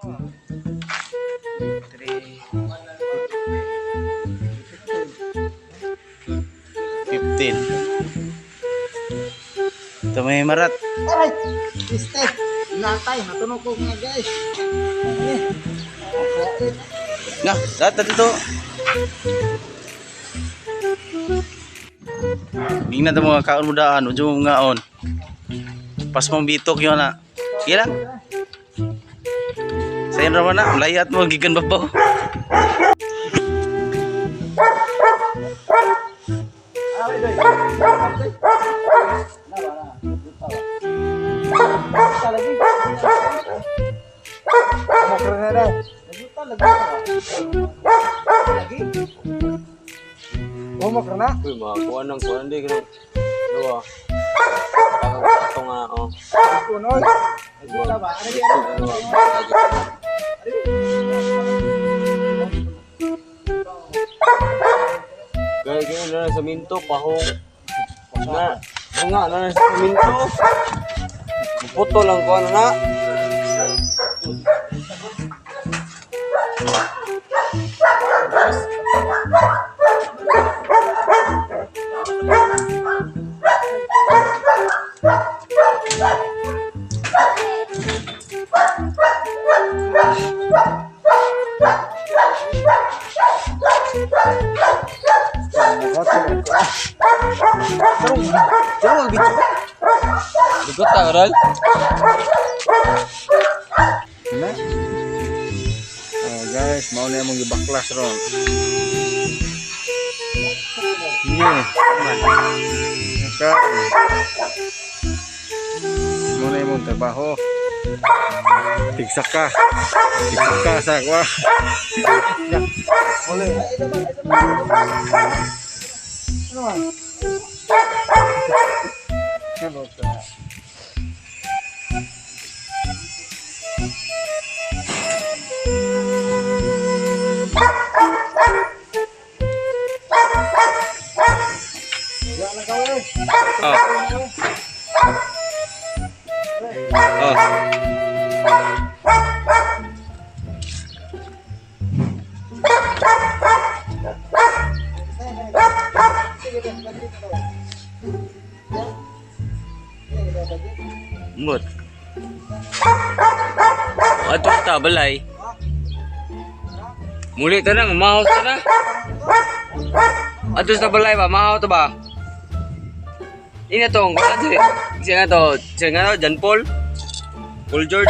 3, 15. Ito may marat. Aray! Este! Natay, natunog ko nga guys. Na, lahat na dito. Tingnan na mga kaon mo daan, udyo mo ngaon. Pas mong bitok yun na. Sige lang. Sayon raman na, layat mo, gigan babaw. Uy, mga kuwan ng kuwan di ganun. Dua. Ito nga, oh. Gaya ganyan na sa minto, pahong. Na, oo nga, na sa minto. Puto lang ko, ano na. Dugot ta, oral. Oh guys, mao na among gibaklas ron. Yeah. Naka. Mao na imong trabaho. Tigsaka. Tigsaka sa kwa. Ole. Ano man? Ano ka? Oh. Oh. Mbot. Ato ta balay. Muli ta nang mahaw ta na. Ato sa balay ba mahaw ta ba? Ina tong kuan si siya nga to, siya nga to John Paul. Paul George.